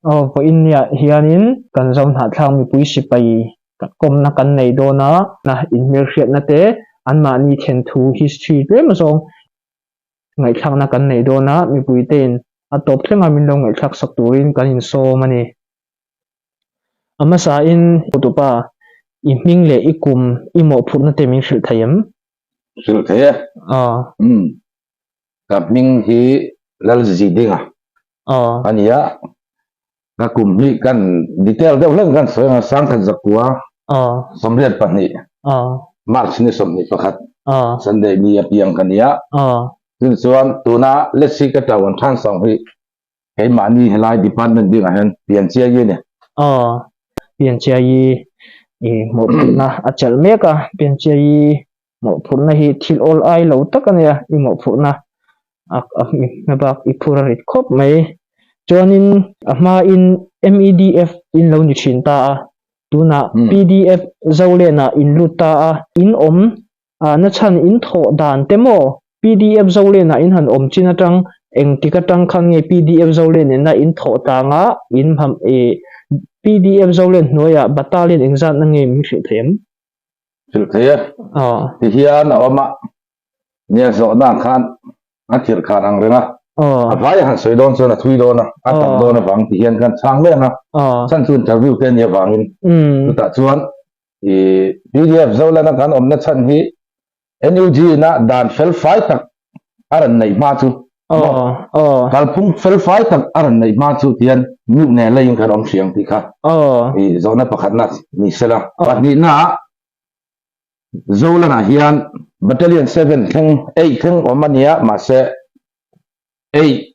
Aw vawiin niah hianin kan Zohnahthlak mipui sipai kawmna kan nei dawn a, inhmelhriatna te anmahni thenthu history tlem zawng ngaihthlakna kan nei dawn a, mipuitein a tawp thlenga min lo ngaihthlak sak turin kan insawm a ni. A hmasain Hotupa, i hming leh i kum i mawhphurhna te min hrilh thei em? Hrilh thei e. Aw. Umm. Ka hming hi Lalzidinga Aw. a ni a, ka kum hi kan detail deuh hlek kan sawi ang a, sangkhat zakua Aw. 82 Aw. March ni 21 Aw. Sunday ni a piang ka ni a. Aw. Chun chuan tuna Let's ka tau an than sawng hi Keimahni helai department bikah hian Pianchiai a ni. Aw, Pianchiai i mawhphurhna a chelh mek a, Pianchiai i mawhphurhna hi thil awl ai lo tak a nia, i mawhphurhna a hma bak i phur a rit khawp mai. Chuanin a hmain MEDF in lo ni thin ta a, tunah PDF Zolenah in lut ta a, in awm Ah na chhan in thawh dan te maw? Pdf Zolen ah in han awm chin atang engtik atang khan nge pdf Zolen in a in thawh tang a in ham i pdf Zolen hnuai ah battalion engzat na nge min hrilh thei em? Hrilh thei e. Aw. Ti hian a awm a, nia zawhna ah khan a thirh khan ang reng a, Aw. a vai a han sawi dawn chuan a thui dawn a, a tam Aw. dawn avang ti hian kan chhang leng a, Aw. chhan chu interview te a nih avangin Umm. chutah chuan I pdf Zolana kan awmna chhan hi NUG ina dan fel fai tak a rawn neih hma chu maw? Kalphung fel fai tak a rawn neih hma chu tihian mute nen laiin kan awm hriang tih kha i zawhna pakhatna ni sela. Pahnihna ah Zolana hian Battalion 7 thleng 8 thleng awm a nia mahse 8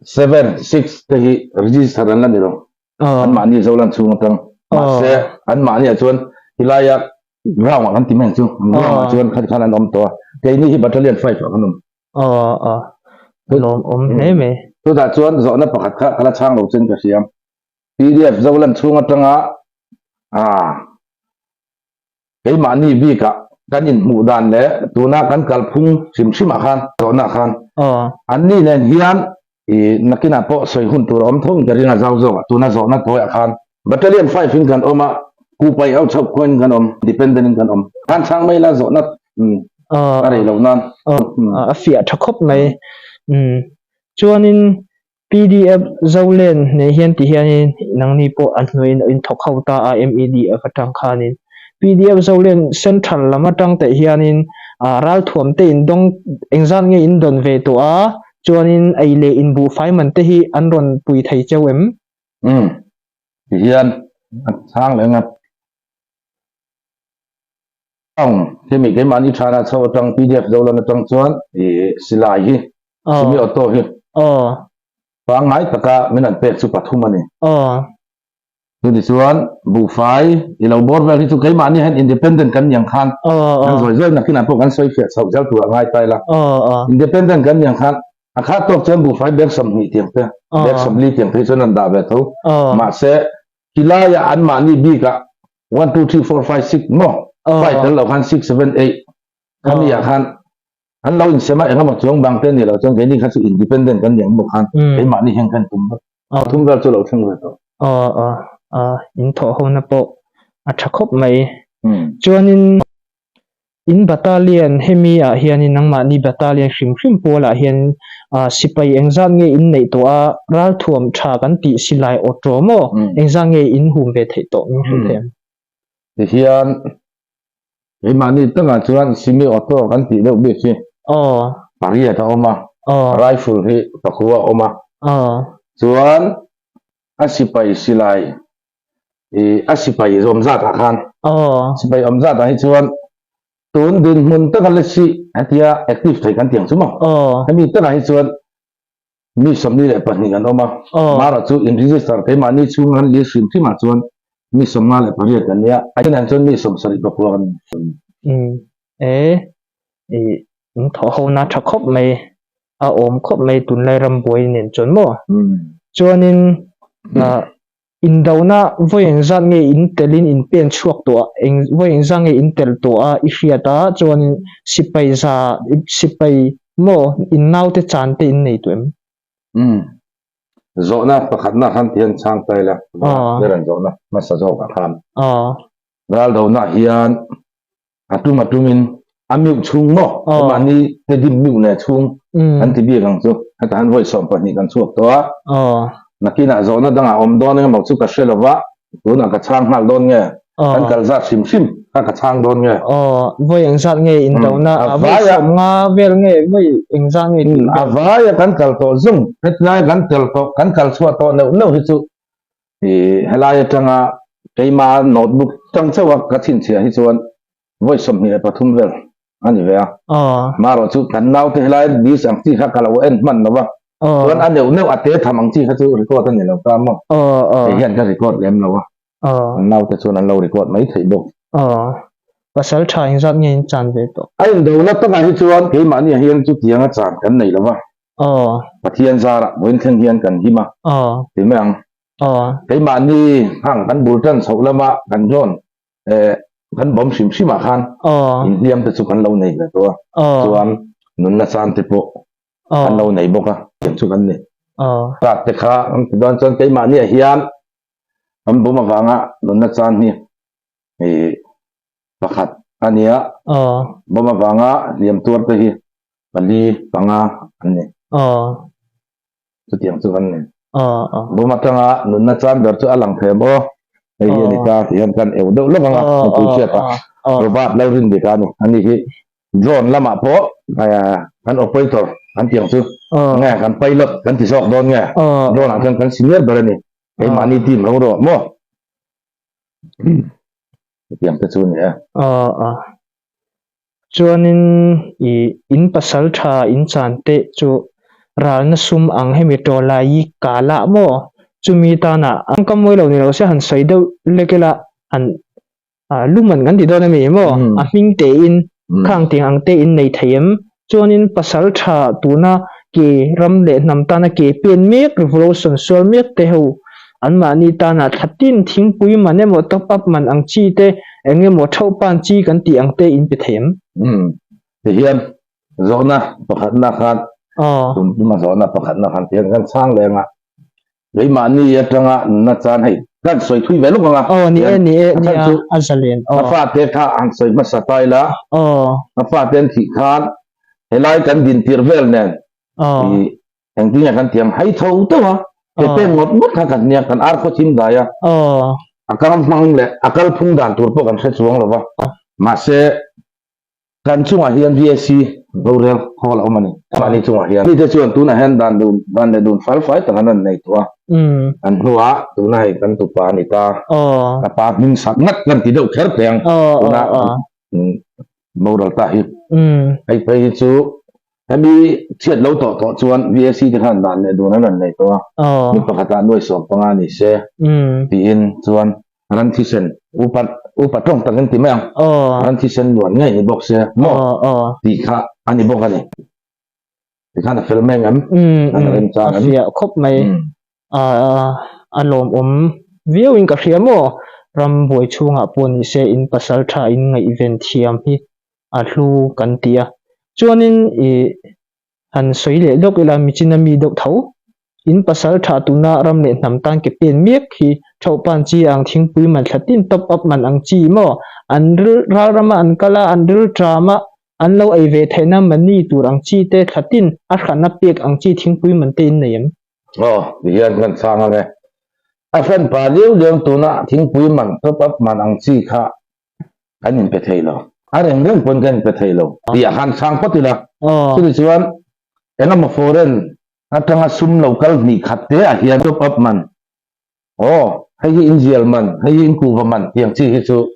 7 6 te hi register an la ni lo. Anmahni Zolan chhung atang. Mahse anmahni ah chuan helai a ground ah kan ti mai ang chu. Ground ah chuan khat khan an awm tawh a. Keini hi Battalion 5 ah kan awm. Lawm awm hle mai. Chutah chuan zawhna pakhat kha ka la chhang lo chuan ka hria. PDF Zolan chhung atanga Keimahni bikah kan inhmuh dan leh tuna kan kalphung hrim hrimah khan, zawhnaah khan anni nen hian i nakinah pawh sawi hun tur a awm tho in ka ring a, zau zawkah tuna zawhna tawiah khan Battalion 5 in kan awm a, Kupai au chhoh khuain kan awm, Dependent in kan awm. Khan chhang mai la zawhna a rei loh nan. A fiah tha khawp mai. Chuanin Pdf Zolen nei hian ti hianin nangni pawh a hnuaiin in thawk ho ta a MEDF atang khanin pdf Zolen central lam atang teh hianin ah ralthuam te in dawng engzat nge in dawn ve tawh a chuanin ei leh in buhfai man te hi an rawn pui thei cheu em? Umm ti hian a chhang leh ngat. Ang hemi keimahni thana chho atang pdf Zolan atang chuan i silai hi semi auto hi pangngai taka min an pek chu pathum a ni. Chuti chuan buhfai i lo bawr vel hi chu keimahni hian independent kan niang khan kan zawi zawi nakinah pawh kan sawi fiah chhoh zel tur a ngai ta ila. Independent kan niang khan a khat tawk chuan buhfai bag 20 tiang te bag 40 tiang te hi chuan an dah ve tho. Mahse Tilaiah anmahni bikah one two three four five six maw five tel lo khan six seven eight khami ah khan an lo insem a engemaw chuang bang te ni lo chuan keini kha chu independent kan ni ang maw khan keimahni hian kan tum vek pathum vel chu lo thleng ve tawh. Aw aw aw in thawh ho na pawh a tha khawp mai chuanin In battalion hemi ah hianin nangmahni battalion hrim hrim pualah hian sipai engzat nge in neih tawh a, ralthuam tha kan tih si lai aw tawh maw? Engzat nge in hum ve theih tawh min hrilh thei ang? Tihian keimahni takah chuan simi auto kan tih deuh bik hi pariat a awm a, rifle hi pakua a awm a, chuan a sipai silai i a sipai awm zat ah khan sipai awm zat ah hi chuan tun dinhmun taka la si hetia active thei kan tiang chu maw hemi takah hi chuan mi 22 an awm a mara chu in register keimahni chhung an list hrim hrim ah chuan mi 58 an nia a then chuan mi 79 an ni e i in thawh ho na tha khawp mai a awm khawp mai tunlai ram buai nen chuan maw chuanin Indona vawi engzat nge in telin in pen chhuak tawh a, eng vawi engzat nge in tel tawh a i hriat a, chuanin sipai za sipai maw in naute chan te in nei tawh em? Umm. Zawhna pakhatna khan ti hian chhang ta ila, Beran zawhna hmasa zawkah khan. Raldonaah hian a tum a tumin a miuh chhung maw? Mahni te dim miuh leh chhung an ti bik ang chu. Hetah hian vawi 12 kan chhuak tawh a. Nakinah zawhna dangah awm dawn eng emaw chu ka hre lo va, tunah ka chhang nghal dawn nge? Kan kal zat hrim hrim kha ka chhang dawn nge? Aw, vawi engzat nge indona? A vawi 50 vel nge vawi engzat nge tih vel? A vaia kan kal tawh zawng, hetlai kan tel tawh, kan kal chhuah tawh neuh neuh hi chu helai atanga keima notebook tang chauh a ka chhinchhiah hi chuan vawi 23 vel a ni ve a. Marawh chu kan naute helai news ang chi kha ka lo en hman lo va, chuan a neuh neuh a te tham ang chi kha chu record a ni lo ta maw? Kei hian ka record lem lo a, kan naute chuan an lo record mai theih bawk. Pasal tha engzat nge in chan ve tawh? A indona takah hi chuan keimahniah hian chutianga chan kan nei lo va. Pathian zarah vawiin thleng hian kan him a, ti mai ang. Keimahni hang kan bul tan chhoh lama kan rawn kan bawm hrim hrimah khan inhliam te chu kan lo nei ve tawh a, chuan nunna chan te pawh kan lo nei bawk a, tiang chu kan ni. Card te kha kan ti dawn chuan keimahniah hian kan bawm avanga nunna chan hi pakhat a nia, bawm avanga hliam tuar te hi pali panga an ni. Chutiang chu kan ni. Bawm atanga nunna chan ber chu a lang thei maw? Hei hi a ni ta tih hian kan eu deuh lawk ang a, mipui hriat a. Robert Lalrindik a ni. Ani hi drone lamah pawh kan operator kan tih ang chu nge kan pilot kan ti zawk dawn nge drone ah chuan kan senior ber a ni. Keimahni team ro rawh maw? Chutiang te chu a ni e. Chuanin i in pasal tha in chan teh chu ralna sum ang hemi tawlai i kal ah maw? Chumi tana an ka mawi lo ni lo se han sawi deuh lek ila han luman kan ti dawn a mi maw? A hming tein khang tiang ang te in nei thei em? Chuanin pasal tha tuna ke ram leh hnam tana ke pen mek revolution sual mek te ho anmahni tana thla tin thingpui man emaw top up man ang chi te eng emaw thauh pan chi kan tih ang te in pe thei em? Umm tihian zawhna pakhatna khan tun tuma zawhna pakhatna khan tihian kan chhang leng a Keimahni atanga nunna chan hei kan sawi thui ve lawk ang a. Aw ni e ni e nia a zalen aw. A fate kha han sawi hmasa ta ila. Aw. A fate an thih khan helai kan din tir vel nen. Aw. I engtin nge kan tiang hai tho tho a. Ke pen ngawt ngawt kha kan nia kan ar khaw thim dai a. Aw. A kal hmang leh a kal phung dan tur pawh kan hre chuang lo va. Mahse Kan chungah hian VAC rorel khawl a awm a ni. Mahni chungah hian. Mite chuan tunah hian dan dun dan leh dun fal fai tak an rawn nei tawh a. An hnuah tuna hei kan tupa a ni ta. Ka pa hming sak ngat kan ti deuh kher thei ang. Tuna boral ta hi. Hei phei hi chu hemi chhiat lo tawh tawh chuan VAC te khan dan leh dun an rawn nei tawh a. Mi pakhatah nuai 15 ni se tiin chuan Ran thisen upa upa tawng tak in ti mai ang. Aw. Ran thisen luan ngei ni bawk se maw? Aw aw. Tih kha a ni bawk a ni. Tikhan a fel mai ang em? Um An um remchang a em? fiah khawp mai. Um. A a lawmawm viau in ka hria maw? Ram buai chhungah pawh ni se in pasal tha in ngaihven thiam hi a hlu kan ti a. Chuanin ih Han sawi leh lawk ila michina mi deuh tho. In pasal tha tuna ram leh hnam tan ke pen mek hi thauhpan chi ang thingpui man thla tin top up man ang chi maw? An ril ral rama an kal a, an ril tram a, an lo ei ve theihna money tur ang chi te thla tin a hranna pek ang chi thingpui man te in nei em? Aw, tihian kan chhang ang e. A hranpa liau liau tuna thingpui man top up man ang chi kha kan inpe thei lo. A reng reng pawn kan inpe thei lo tih a han chhang phawt ila. Chumi chuan engemaw foreign atanga sum lo kal hnih khat te ah hian top up man, aw hei hi inzial man, hei hi inkuhva man tih ang chi hi chu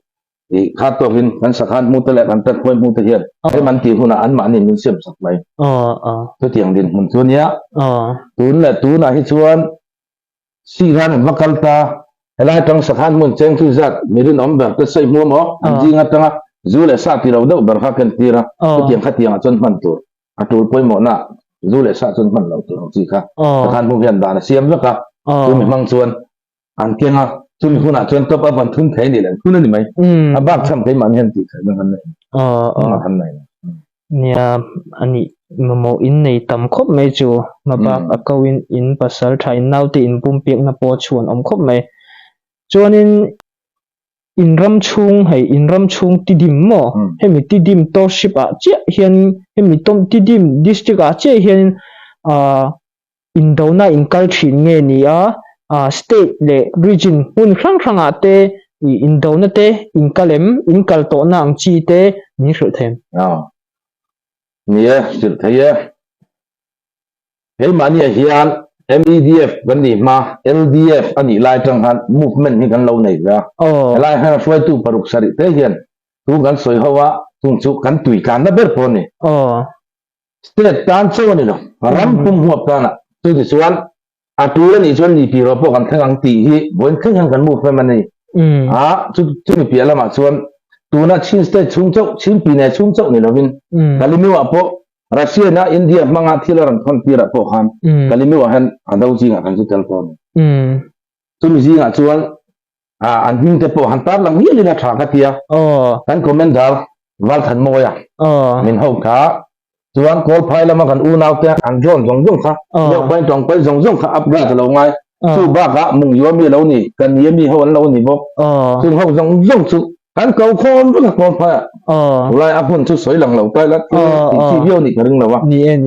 ih kha tawkin kan sakhan hmu te leh kan tanphuai hmu te hian hei man tih hunah anmahni min siam sak mai. Chutiang dinhmun chu ania. Tun leh tunah hi chuan Si khan an va kal ta, helai atang sakhan hmun cheng chu zat mi rinawm ber te sawi hmuam aw, an zing atanga zu leh sa ti lo deuh ber kha ken tir a, chutiang khatiangah chuan hman tur, a tul pawimawhna zu leh sa chuan hman loh tur ang chi kha sakhan hmun hian dan a siam vek a, chumi hmang chuan an keng a, chumi hunah chuan top up an thun thei a nih leh an thun a ni mai, a bak chhan keimahni hian tih theihna kan nei, kan nei lo. Nia, anih mamawh in nei tam khawp mai chu. Hmabak a ko in in pasal tha in naute in pumpiakna pawh a chhuan awm khawp mai. Chuanin in ram chhung hei in ram chhung Tidim maw? Hemi Tidim township ah chiah hian hemi Tidim district ah chiah hian ah Indona inkal thin nge ni a, state leh region hmun hrang hrangah te indona te inkal em, inkal tawhna ang chi te min hrilh thei em? Aw. Ni e, hrilh thei e. Keimahniah hian MEDF kan nih hma, LDF a nih lai atang khan movement hi kan lo nei ve a. Helai hian hruaitu paruk sarih te hian tun kan sawi ho a, chung chu kan tui tlanna ber pawh a ni. State tan chauh a ni lo, ram pum huap tanah. Chu tichuan a tul a nih chuan ni tih rawh pawh kan thleng ang tih hi vawiin thleng hian kan move em a ni. A chu chumi piah lamah chuan tuna Chin state chhung chauh, Chin Pine chhung chauh ni lovin Kalimiuah pawh Russia na India hmanga thil a rawn thawn tirah pawh khan Kalimiuah hian a do zingah kan zu tel tawh a ni. Chumi zingah chuan an hming te pawh han tar lang hialin a tha ka tia. Kan Commander Valthanmawia min ho kha chuan Kawlphai lama kan unau te an drone zawng zawng kha deuh pain tawng pain zawng zawng kha upgrade a lo ngai. Chu bakah Mungyu ami a lo ni, kan ni ami ho an lo ni bawk. Chung ho zawng zawng chu kan ko khawm vek a Kawlphaiah. Tulai a hmun chu sawi lang lo ta ila thil tih chi viau nih ka ring lo a.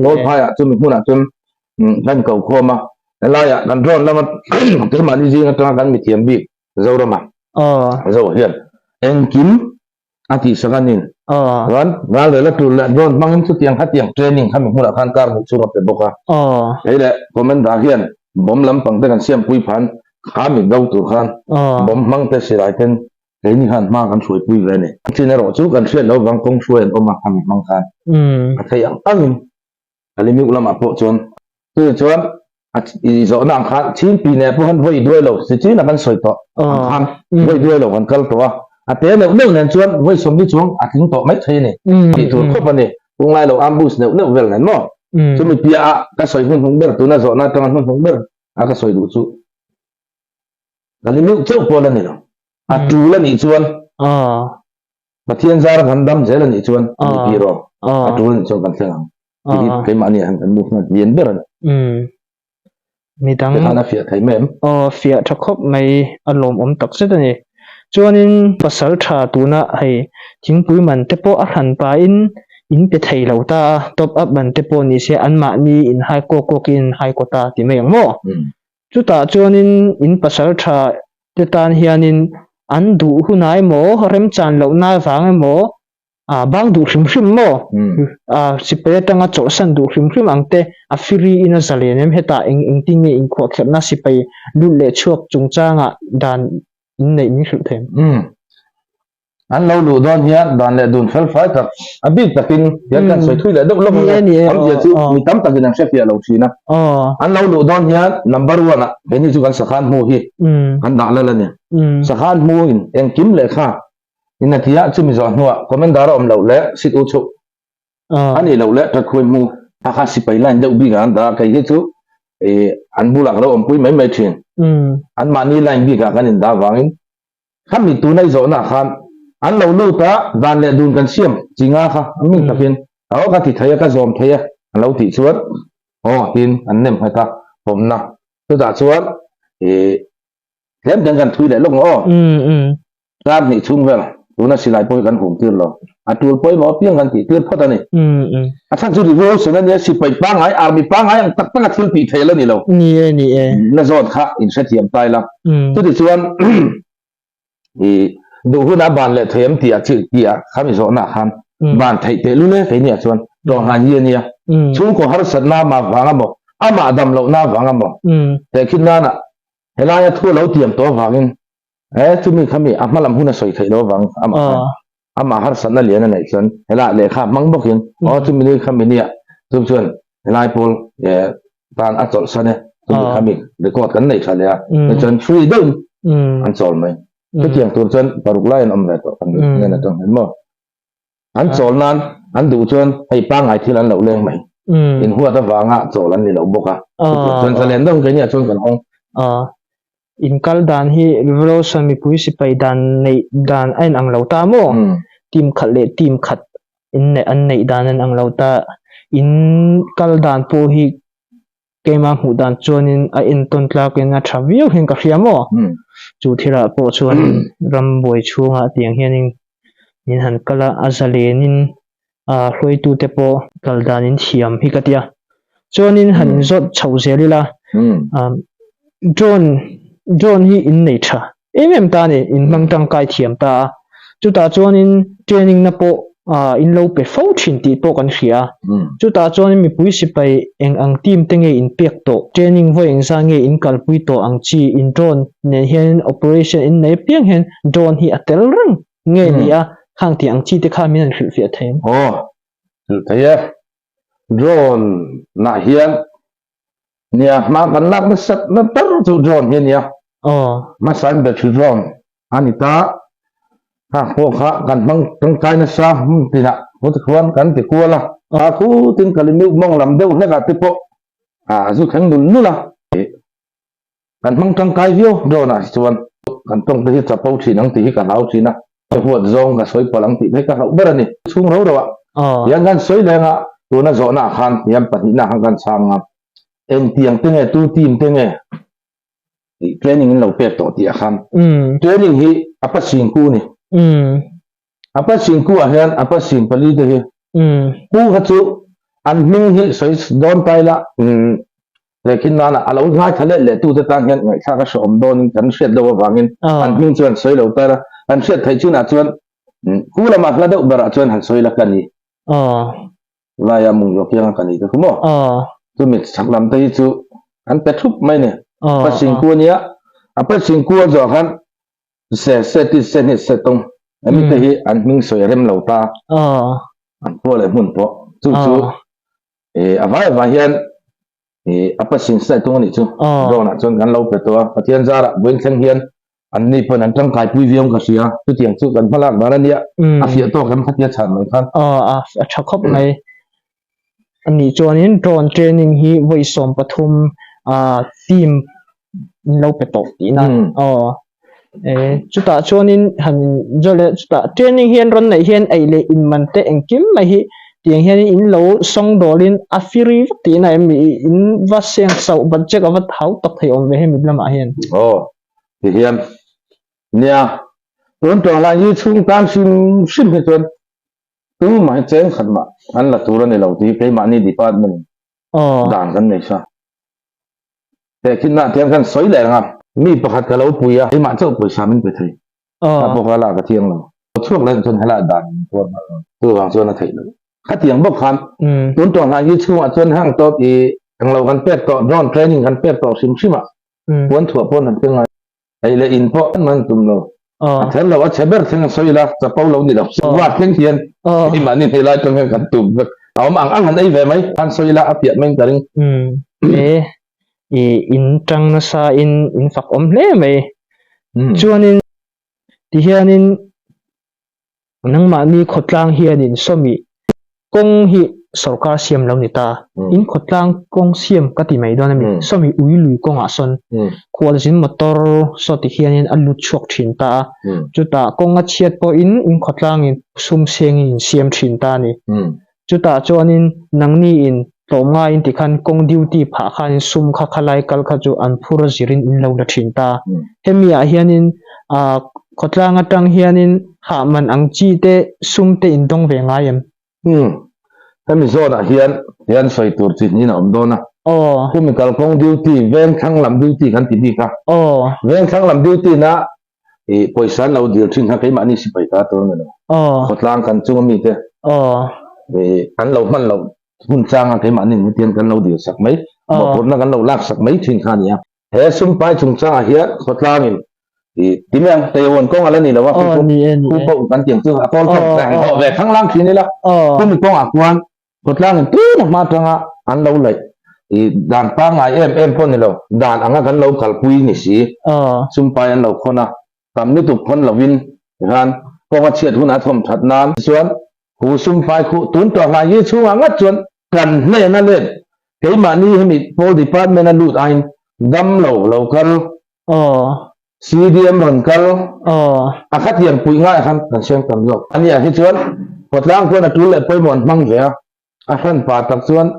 Kawlphaiah chumi hmunah chuan kan ko khawm a, helaiah kan drone lama keimahni zing atanga kan mithiam bik Zorama Zo hian engkim a tihsak a ni. Chuan ralrel a tul leh drone hmangin chutiang khatiang training kha mi hmunah khan kar hnih chhung a pe bawk a. Hei leh Commander hian bomb lampang te kan siampui phan kha mi do tur khan bomb hmang te silai ten keini khan hma kan hruaipui ve a ni. Chin erawh chu kan hriat loh vang kawng hruai an awm a khami hmang khan a theih ang angin Kalimiuk lamah pawh chuan chu chuan a i zawhna ang khan Chinpi nen pawh khan vawi duai lo si chin a kan sawi tawh ang khan vawi duai lo kan kal tawh a, a te neuh neuh nen chuan vawi sawmli chuang a tling tawh mai thei a ni tih tur khawp a ni. Tunglai lo ambush neuh neuh vel nen maw? Chumi piahah ka sawi hnuhnung ber tuna zawhna atanga hnuhnung ber a ka sawi duh chu Kalimiuk chauh pawh la ni lo. A tul a nih chuan Pathian zara kan dam zel a nih chuan ni pi rawh a tul a nih chuan kan thleng ang tih hi keimahni ah hian kan movement lian ber a ni. Midang Tikhan a fiah thei mai em? Aw fiah tha khawp mai a lawmawm tak zet a ni. Chuanin pasal tha tuna hei thingpui man te pawh a hran pahin in pe thei lo ta a, top up man te pawh ni se anmahni in hai kawk kawkin in hai kaw ta ti mai ang maw? Chutah chuanin in pasal tha te tan hianin an duh hunah emaw, remchan lohna avang emaw, ah bang duh hrim hrim maw, ah sipai atanga chawlhsan duh hrim hrim ang te a free in a zalen em? Hetah eng engtin nge inkhuahkherhna sipai lut leh chhuak chungchangah dan in neih min hrilh thei em? An lo luh dawn hian dan leh dun fel fai tak a bik takin hian kan sawi thui leh deuh lawk ang e. Awmzia chu mi tam takin an hrefiah lo thin a. An lo luh dawn hian number one ah keini chu kan sakhan hmu hi kan dah lal a ni. Sakhan hmu in engkim lehkha in a ti a, chumi zawh hnuah commander a awm loh leh sit u chhuh a nih loh leh Ṭakhuai hmu a kha sipai line deuh bik ah an dah a, kei hi chu an bulah ka lo awmpui mai mai thin. Anmahni line bik ah kan indah avangin Khami tuna i zawhna ah khan an lo lut a, dan leh dun kan siam chi nga kha a ming takin aw ka ti thei a, ka zawm thei a an lo tih chuan aw tiin an nem nghet a, pawmna chutah chuan ih tlem ten kan thui leh lawk ang aw. Kar hnih chhung vel tuna silai pawh hi kan hum tir lo, a tul pawimawh apiang kan tih tir phawt a ni. A chhan chu revolution a nia, sipai pangngai, army pangngai ang tak tak a thil tih theih la ni lo. Ni e, ni e. Na zawt kha inhrethiam ta ila. Chutichuan i duh huna ban leh thei em tih ah chi tih ah kha mi zawhna ah khan ban theih teh lul e keini ah chuan tawhna hi a nia. Chhungkaw harsatna amah vang amaw, amah dam lohna vang amaw tehkhin nana helaia thu a lo tiam tawh avangin e chumi khami a hma lam hun a sawi theih loh avang amah khan amah harsatna lian a neih chuan helaiah lehkha hmang bawkin aw chumi ni khami nia chu chuan helai pawl tan a chawlhsan e chumi khami record kan nei tha leh a chuan free deuhin an chawl mai chutiang tur chuan paruk lai an awm ve tawh kan nen atang hian maw an chawl nan an duh chuan hei pangngai thil an lo leng mai inhuat avanga chawl an ni lo bawk a chuan zalen deuhin keini ah chuan kan hawng. Inkal dan hi Revolution mipui sipai dan neih dan a inang lo ta maw? Team khat leh team khat. In neih an neih dan an ang lo ta. In kal dan pawh hi keimah hmuh dan chuanin a entawn tlakin a tha viau hian ka hria maw? Chu thilah pawh chuan rambuai chhungah tiang hianin min han kal a, a zalenin a hruaitute pawh kal dan in thiam hi ka tia. Chuanin han inzawt chho zel ila, drone drone hi in nei tha em em ta a ni, in hmang tangkai thiam ta a. Chutah chuanin training na pawh in lo pe fo thin tih pawh kan hria a. Chutah chuanin mipui sipai eng ang team te nge in pek tawh, training vawi engzah nge in kalpui tawh ang chi, in drone nen hianin operation in nei apiang hian drone hi a tel reng Nge ni a, khang tih ang chi te kha min han hrilhfiah thei em? Aw, hrilh thei e. Drone nah hian nia hma kan lak nasat na ber chu drone hi a nia. Aw. Hmasain battery drone a ni ta. Khang pawh kha kan hmang tangkai nasa hmun tinah khuti khuan kan ti kual a. A khutin Kalimuk mawng lam deuh hlekah te pawh a zu thleng nul nul a. Kan hmang tangkai viau drone ah hi chuan kan tawng te hi chapo thin ang tih hi ka hlau thin a, ka huat zawng ka sawi palh ang tih phei ka hlauh ber a ni. Chhung ro ro ah hian kan sawi leng a, tuna zawhna ah khan hian pahnihna ah khan kan chhang a, engtiang te nge tu team te nge tih training in lo pek tawh tih ah khan training hi a pasing ku a ni. A pasing ku ah hian a pasing pali te hi ku kha chu an hming hi sawi dawn ta ila Lehkhin nana a lo ngaithla let leh tute tan hian ngaihthlak a hrehawm dawnin kan hriat deuh avangin an hming chuan sawi lo ta ila, kan hriat theih chinah chuan khu lama hla deuh berah chuan han sawi la ka ni. Laia mung zawk hian ka ni te khu maw? Chumi chhak lam te hi chu an pe thup mai ni. Pasing ku ania, a pasing ku a zawh khan se se ti se hni se tung hemi te hi an hming sawi rem lo ta. An khua leh hmun pawh chu chu a vai avang hian a pasin sai tung anih chu drone ah chuan kan lo pe tawh a Pathian zarah vawiin thleng hian an ni pawn an tangkai pui viau ka hria chutiang chu kan hmalak dan ania a fiah tawk em khatia chhan mai khan a tha khawp mai anih chuanin drone training hi vawi 13 team in lo pe tawh tihna aw chutah chuanin han zawh leh chutah training hian rawn neih hian ei leh in man te engkim mai hi tiang hian in lo sawng dawlin a firi vek tihna em ni in va seng chauh budget a va thau tak thei awm ve hemi lamah hian. Aw ti hian nia tun tawh lah hi chhung tan hrim hrim hi chuan tumah hi cheng khat mah an la tur a ni lo tih hi keimahni department dan kan nei sa. Tehkhinna tiang kan sawi leh ang a. Mi pakhat ka lo pui a, keimah chauh pawisa min pe thei. Ka pawh ka lak a thiang lo. Chhuak leh chuan helai dan min tuar hman lo. Chuvang chuan a theih loh. Khatiang bawk khan tun tawh hnai hi chhungah chuan hang tawp i englo kan pek tawh, drone training kan pek tawh hrim hrim a, puan thuah pawn han pe ngai. Ei leh in pawh an tum lo. A then lo a chhe ber thleng a sawi ila, chapo lo ni lo. Ruat thleng hian keimahni hei lai tang hian kan tum vek. A awm ang ang han ei ve mai. Han sawi ila a piah mai in ka ring. E, i in tang nasa in in fak awm hle mai. Chuanin tihianin Nangmahni khawtlang hianin sawmi kawng hi sorkar siam lo ni ta. In khawtlang kawng siam ka ti mai dawn a mi. Sawmi ui lui kawngah sawn khualzin motor saw ti hianin a lut chhuak thin ta a. Chutah kawng a chhiat pawhin in khawtlangin sum sengin in siam thin ta a ni. Chutah chuanin nangni in tlawmngaiin tikhan kawng duty phah khanin sum kha khalai kal kha chu an phur a zirin in lo la thin ta. Hemi ah hianin ah khawtlang atang hianin hah man ang chi te sum te in dawng ve ngai em? Umm. Hemi zawnah hian hian sawi tur chi hnin a awm dawn a. Aw. Khumi kalkawng duty, vengthlang lam duty kan ti bik a. Aw. Vengthlang lam duty na I pawisa an lo dil thin kha keimahni sipai ta tur a ni lo. Khawtlang kan chunga mite i an lo hman loh hun changa keimahni hetiang kan lo dil sak mai, mawhphurhna kan lo lak sak mai thin kha a ni a. He sumpai chungchangah hian khawtlangin i ti mai ang, Taiwan kawng a la ni lo a, khu pawh kan tiang chu a kawl thawk reng tawh ve khanglang thin ila, khumi kawngah khuan Khawtlangin tuna hma atanga an lo laih i dan pangngai em em pawh ni lo, dan anga kan lo kalpui ni si, sumpai an lo khawn a, tam lutuk khawn lovin tikhan kawng a chhiat hunah a thawm that nan chuan khu sumpai khu tun tawh hlai hi chhungah ngat chuan kan hnena let keimahni hemi pawl department a lut aiin dam lo lo kal CDM rawn kal a khatiang puih ngaiah khan kan siam tam zawk. Ania hi chuan Khawtlang chuan a tul leh pawimawh an hmang ve a, a hranpa tak chuan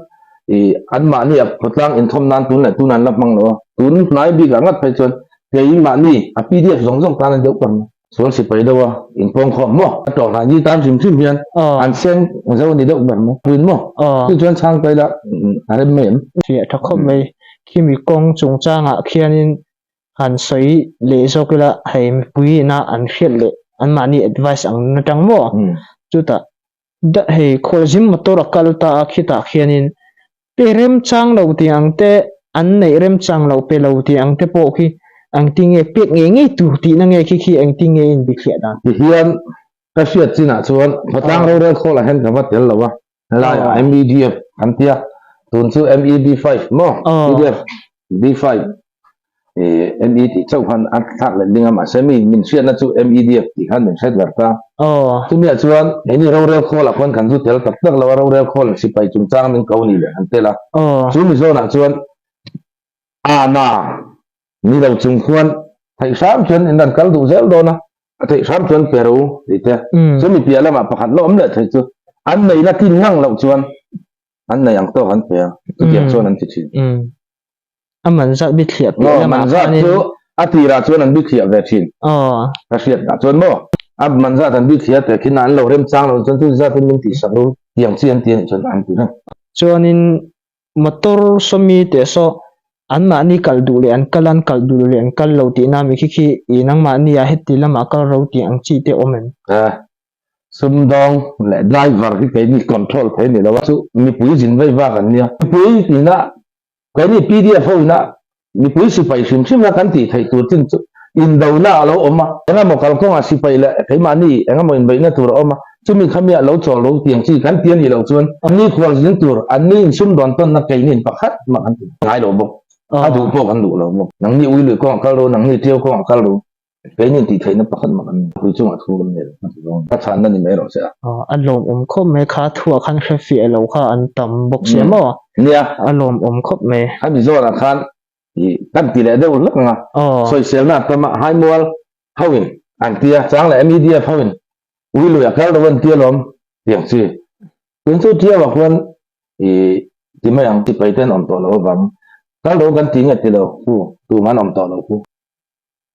ih anmahni a khawtlang inthawm nan tun leh tun an la hmang lo a, tun hnai bikah ngat phei chuan keimahni a pdf zawng zawng tan a deuh kan sual sipai deuh a, inpawng khawm maw? A tawh hnai ni tan hrim hrim hian an seng zo a ni deuh ber maw? Rin maw? Chu chuan chhang kai la a rem mai em? Fiah tha khawp mai. Khimi kawng chungchangah khianin han sawi leh zawk ila hei mipui ina an hriat leh anmahni advice ang atang maw? Chutah hei khualzim motor a kal ta a khitah khianin pe remchang lo tih ang te, an neih remchang lo pe lo tih ang te pawh khi engtinge pek ngei ngei tur tihna nge khi khi engtinge in bithliah dan? Tihian ka hriat chinah chuan khawtlang rorel khawlah hian ka va tel lo a, helaiah MEDF kan tia, tun chu MEB5 maw? PDF B5 ME tih chauh khan a thlak let ding a, mahse mi min hriatna chu MEDF tih khan min hret ber ta. Chumi-ah chuan keini rorel khawlah khuan kan zu tel tak tak lo a, rorel khawl sipai chungchang min ko ni leh an tel a. Chu mi zawnah chuan Ana ni lo chung khuan theih hram chuan in rawn kal duh zel dawn a, a theih hram chuan pe ro tih te. Chumi piah lamah pakhat la awm leh thei chu an neihna tlin ngang loh chuan an nei ang tawk an pe a, chutiang chuan an ti thin. A man zat bi thliah piah lamah man zat chu a tirah chuan an bi thliah ve thin. Ka hriat dah chuan maw a man zat an bi thliah teh khin a an lo remchang lo chuan chu zat in min tih sak ru tiang chi an ti a nih chuan an ti reng. Chuanin motor sawmi teh saw anmahni kal duh leh an kal a an kal duh leh an kal lo tihna mi khi khi ih nangmahni ah heti lamah kal ro tih ang chi te awm em? Sumdawng leh driver hi keini control thei ni lo a chu mipui zin vei vak an nia. Mipui tihna Keini pdf ho ina mipui sipai hrim hrim a kan tih theih tur chin chu indona a lo awm a, engemaw kalkawngah sipai leh keimahni engemaw inbeihna tur a awm a, chumi khamiah lo chawl ro tiang chi kan ti a nih loh chuan anni khualzin tur, anni insumdawn tawnna keini pakhat mah kan ti ngai lo bawk, a duh pawh kan duh lo bawk. Nangni uilui kawngah kal ru, nangni ṭiau kawngah kal ru. Keini tih theihna pakhat mah kan pui chungah thu kan nei lo ka ti dawn. Ka chhanna ni mai rawh se a. A lawmawm khawp mai kha thuah khan hre fiah lo kha an tam bawk sia maw? Nia. A lawmawm khawp mai. A mi zawnah khan i kan ti leh deuh hlek ang a. Sawiselna a tam a, Haimual hoin an ti a, chang leh MEDF hoin Uiluia kal lo an ti alawm tiang chi. Tun chu Tiawa khuan i ti mai ang sipai ten awm tawh lo avang kal lo kan ti nge ti lo khu tumah an awm tawh lo khu.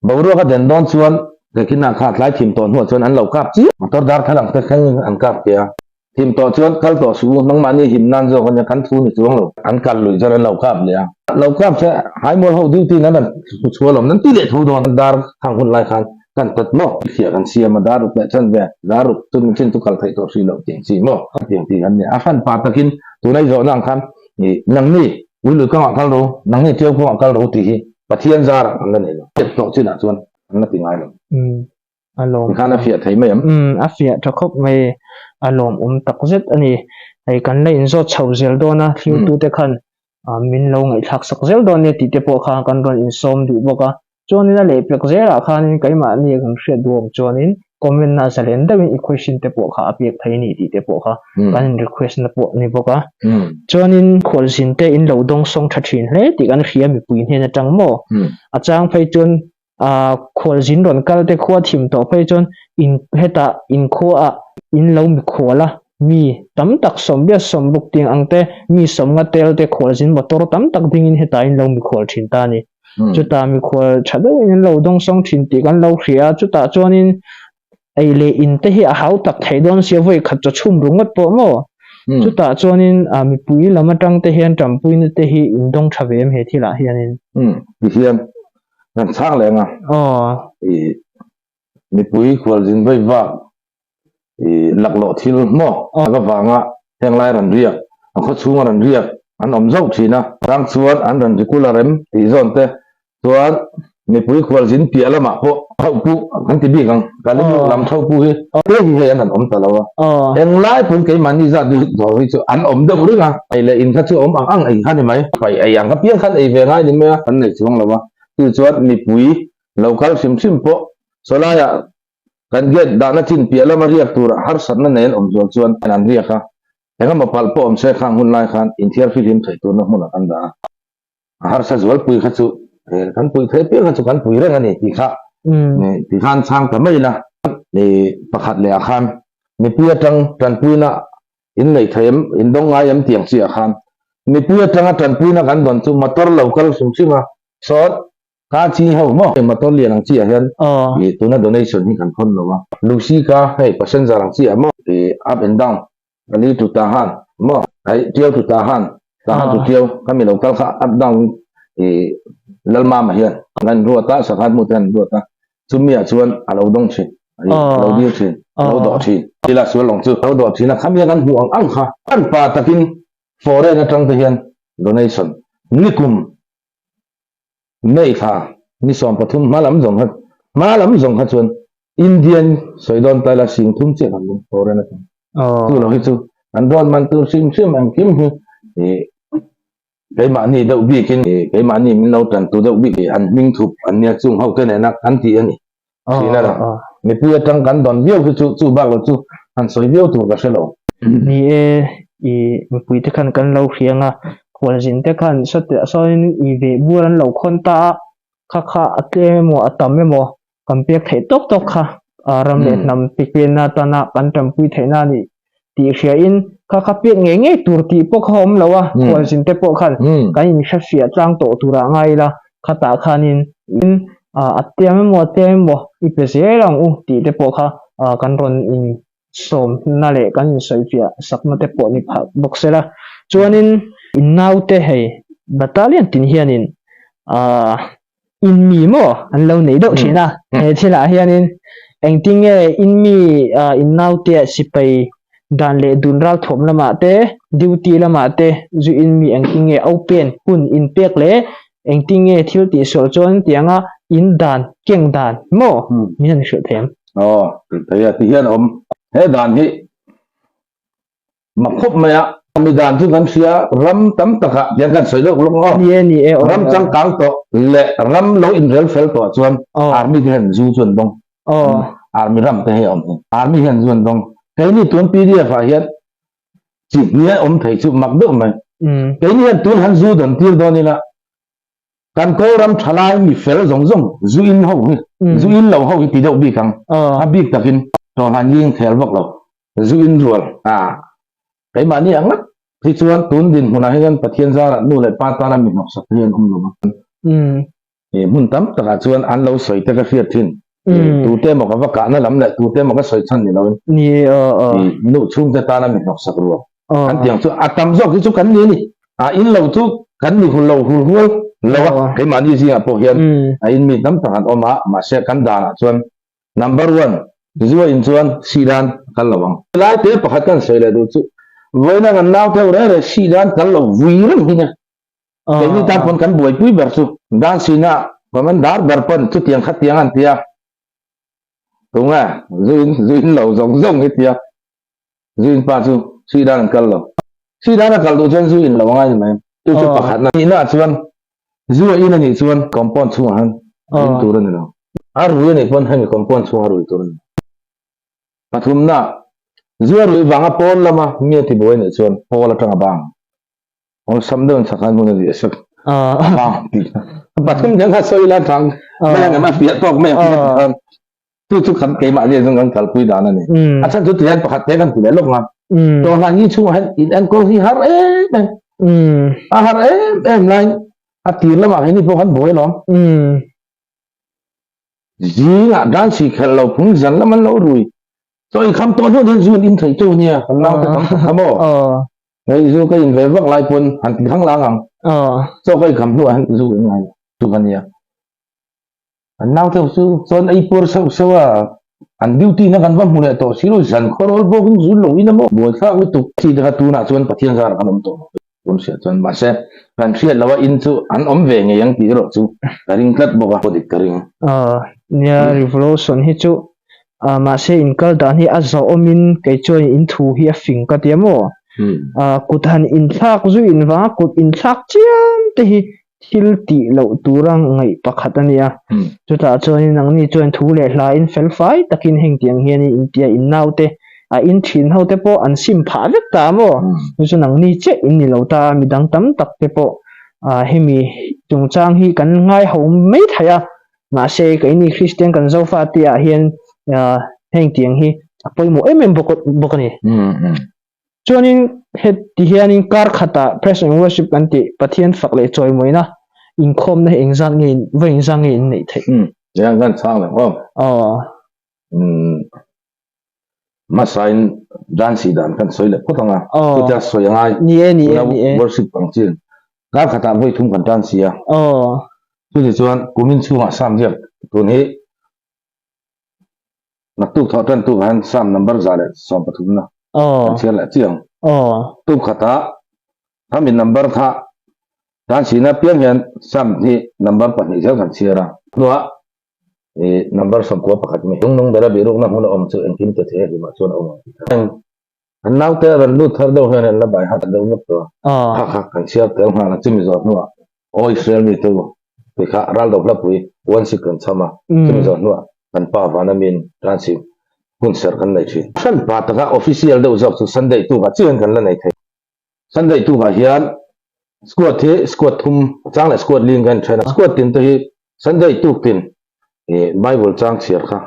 Boruak a den dawn chuan Kekina kha tlai thim tawh hnuah chuan an lo kap chiah. Motor dar thal ang te thleng an kap ke a. Thim tawh chuan kal tawh suh u, nangmahni him nan zawk ania kan thu ni chuang lo. An kal luih chuan an lo kap leh a. Lo kap che Haimual ho duty in an rawn hmu chhuah lawm nan ti leh tho dawn. Dar khang hun lai khan kan tat maw? Thliah kan siam a, dar ruk leh chan ve, dar ruk chu min chin chu kal theih tawh hrih loh tiang chi maw? Tiang tih an ni. A hran pa takin tuna i zawhna ang khan nangni Uilui kawngah kal ro, nangni Ṭiau kawngah kal ro tih hi Pathian zarah kan la nei lo. Hriat tawh chinah chuan an la ti ngai lo. A lawm. Tikhan a fiah thei mai em? A fiah tha khawp mai. A lawmawm tak zet a ni. Hei kan la inzawt chho zel dawn a, thiltute khan min lo ngaihthlak sak zel dawn nia tih te pawh kha kan rawn insawm duh bawk a. Chuanin a lehpek zelah khanin keimahni kan hriat duhawm chuanin comment na zalen deuhin i question te pawh kha a pek thei a ni tih te pawh kha kan in request na pawh a ni bawk a. Chuanin khualzin te in lo dawng sawng tha thin hle tih kan hria mipui hnen atang maw? A chang phei chuan ah khualzin rawn kal te khua thim tawh phei chuan in hetah inkhua ah in lo mikhual a mi tam tak sawmbiat sawmbuk tiang ang te mi sawmnga tel te khualzin motor tam tak dingin hetah in lo mikhual thin ta a ni. Chutah mikhual tha deuhin an lo dawngsawng thin tih kan lo hria a, chutah chuanin ei leh in te hi a hau tak thei dawn sia vawi khat chaw chhum ru ngawt pawh maw? Chutah chuanin mipui lam atang te hian tanpuina te hi in dawng tha ve em he thilah hianin? Tihian kan chhang leh ang a. Aw. Mipui khualzin vawi vak i laklawh thil maw tak avanga heng lai rawn riak, a khaw chhunga rawn riak an awm zauh thin a. Chang chuan an rawn rikul a rem tih zawn te chuan mipui khualzin piah lamah pawh thauhpu kan ti bik ang, Kalimuk lam thauhpu hi te hi hei an rawn awm ta lo a. Englai pawn keimahni zat dawr hi chu an awm deuh reng a, ei leh in kha chu awm ang ang ei kha ni mai. Pai ei ang apiang khan ei ve ngai ni mai a, kan nei chuang lo a. Chu chuan mipui lo kal hrim hrim pawh sawlaiah kan gate dahna chin piah lama riak tura harsatna nei an awm zual chuan an riak a, engemaw palh pawh awm se khang hun lai khan inthiar fihlim theih turna hmunah kan dah a, a harsa zualpui kha chu kan pui theih piang kha chu kan pui reng a ni tih kha ti khan chhang ta mai ila pakhat leh ah khan. Mipui atang tanpuina in nei thei em, in dawng ngai em tiang chiah khan mipui atanga tanpuina kan dawn chu motor lo kal hrim hrim a, sawn ka chi ho maw hei motor lian ang chiah hian ih tuna donation hi kan khawn lo a, Lucy ka hei passenger ang chiah maw ih up and down Ali tu Tahan maw ai Tiau tu Tahan, Tahan tu Tiau kha mi lo kal kha up down ih Lalmama hian an ruat a, Sakhan hmu te an ruat a, chumi ah chuan a lo dawng thin, a lo dil thin, a lo dawh thin. Ila sual lawng chu a lo dawh thin a, khami a kan hmuh ang ang kha kan pa takin foreign atang te hian donation nikum May thla ni 13 hma lam zawng kha hma lam zawng kha chuan Indian sawi dawn ta ila sing thum chiah kan dawng foreign atang. Chu lo hi chu an dawn man tur hrim hrim engkim hi ih Keimahni deuh bikin keimahni min lo tantu deuh bik an hming thup an nia chung ho te nena kan tih a ni. Thin a lang. Mipui atang kan dawn viau hi chu chu bak lo chu han sawi viau tur ka hre lo. Ni e, i mipui te khan kan lo hriang a, khualzin te khan sawtiah sawn i veh bur an lo khawn ta a, kha kha a tlem emaw a tam emaw kan pek theih tawk tawk kha ram leh hnam pipenna atana kan tanpui theihna a nih tih hriain kha kha pek ngei ngei tur tih pawh kha awm lo a, khualzin te pawh khan kan inhrefiah tlang tawh turah ngai ila khatah khanin a tiam emaw a tiam emaw i pe zel ang u tih te pawh kha kan rawn insawmna leh kan insawifiah sakna te pawh ni phah bawk se la. Chuanin in naute hei battalion tin hianin In mi maw an lo nei deuh thin a, he thilah hianin engtin nge in mi in naute sipai dan leh dun ralthuam lamah te, duty lamah te zu in mi engtin nge open hun in pek leh engtin nge thil tihsual chuan tianga in dan keng dan maw min han hrilh thei ang. Aw, hrilh thei a, tihian a awm. He dan hi Mak khawp mai a, mi dan chu kan hria ram tam takah tiang kan sawi deuh lawk aw. Ni e, ni e, Ram changkang tawh leh ram lo inrel fel tawh chuan army te hian zu chu an dawng. Army ram te hei a awm hi. Army hian zu an dawng. Keini tun PDF ah hian chi hniai awm thei chu mak deuh mai. Keini hian tun han zu dawn tir dawn ila Kan Kawlram thalai mi fel zawng zawng zu in ho hi, zu in lo ho hi ti deuh bik ang. A bik takin tawhlan ying khel vak lo, zu in rual a keimahni ang ngawt hi chuan tun dinhmunah hian Pathian zarah nu leh pa tana mi hnawksak hi an awm lo a. Hmun tam takah chuan an lo sawi te ka hriat thin. Tute emaw ka va kahna lam leh tute emaw ka sawi chhan ni loin nu chhungte tana mi hnawksak rual. Kan tiang chu a tam zawk hi chu kan ni a ni. A in lo chu kan ni hul lo hul hual lo a, keimahni zingah pawh hian a in mi tam tak an awm a, mahse kan danah chuan number one zua in chuan sih dan a kal lo ang. Helai te pakhat kan sawi leh duh chu vawiina kan nau theuh reng reng sih dan kal lo vui reng hi nia. Keini tan pawn kan buaipui ber chu dan sihna commander ber pawn chutiang khatiang an ti a, tunge zu in zu in lo zawng zawng hi tia. Zu in pa chu sih dan an kal lo. Sih dan a kal duh chuan zu in lo angai ni mai. Chu chu pakhatna. Nihna ah chuan zu a in a nih chuan compound chhungah han in tur a ni lo. A rui a nih pawn hemi compound chhungah rui tur a ni lo. Pathumna, zu a ruih vanga pawn lama mi a tibuai a nih chuan pawl atanga bang awlsam deuhin sakhan hmun a ziah sak. A bang tih kha. Pathum hian kha sawi ila thang mai ang em a fiah tawk mai ang. Chu chu kan keimahni zawng kan kalpui dan a ni. A chhan chu tihian pakhat te kan ti leh lawk nga. Tawhlan hi chhungah hian in enkawl hi har em em. A har em em laiin a tir lamah hian hi pawh kan buai alawm. Zingah dance hi khelh lo phung zan lam an lo rui. Chaw i kham tawh hnuah hian zu an in thei teuh nia kan naute tam tak kha maw. Hei zu ka in ve vak lai pawn han ti thang lang ang. Chaw ka i kham hnuah hian zu in ngai chu ka nia. An naute chu chuan ei puar sauh sauh a, an duty na kan va hmu leh tawh si lo, zan khaw rawl bawkin zul lo in a maw buaithlak lutuk. Chi te kha tunah chuan Pathian zarah kan awm tawh lo tun hriat chuan mahse kan hriat loh a in chu an awm ve ngei ang tih erawh chu ka ring tlat bawk a, pawh dik ka ring. Nia revolution hi chu mahse in kal dan hi a zawhawmin kei chuan in thu hi a fing ka tia maw kut han inthlak zui in vanga kut inthlak chiam te hi thil tih loh tura ngaih pakhat a ni a. Chutah chuanin nangni chuan thu leh hla in fel fai takin heng tiang hian in intia in naute a in thin ho te pawh an sim phah vek ta a maw? Chu chu nangni chiah in ni lo ta a, midang tam tak te pawh hemi chungchang hi kan ngai ho mai thei a. Mahse keini Kristian kan Zofa te ah hian heng tiang hi. A pawimawh em em bawk bawk a ni. Chuanin heti hianin kar khatah Praise and Worship kan tih Pathian fak leh chawimawina inkhawmna hi engzat nge va engzat nge in neih theih? Umm, tiang kan chhang leh aw. Aw. Umm, hmasain dance dan kan sawi leh phawt ang a. Aw. Chutia sawi a ngai. Ni e, ni e, ni e. Worship ang chin. Kar khatah vawi thum kan tan si a. Aw. Chuti chuan kumin chhungah Sam ziak tun hi Naktuk thawh tan tu khan Psalm number 113 na kan chhiar leh chiang. Tuk khatah khami number kha tan sihna piang hian Psalm hi number pahnih zel kan chhiar a. Hnuah i number 91 mi lung nung bera bihrukna hmun a awm chu engkim te thei a hlimah chuan a awm ang tih kha. An naute a rawn lut thar deuh hian an la bai hat deuh vek tawh a. Kha kha kan chhiar tel nghal a, chumi zawh hnuah Aw Israel mi tu ti kha ral do hlapui one sik kan chham a, chumi zawh hnuah kan pa vana min transit hun serh kan nei thin. Hran pa taka official deuh zawk chu Sunday tukah chiah hian kan la nei thei. Sunday tukah hian squad hi squad thum chang leh squad ling kan then a, squad tin te hi Sunday tuk tin Bible chang chhiar kha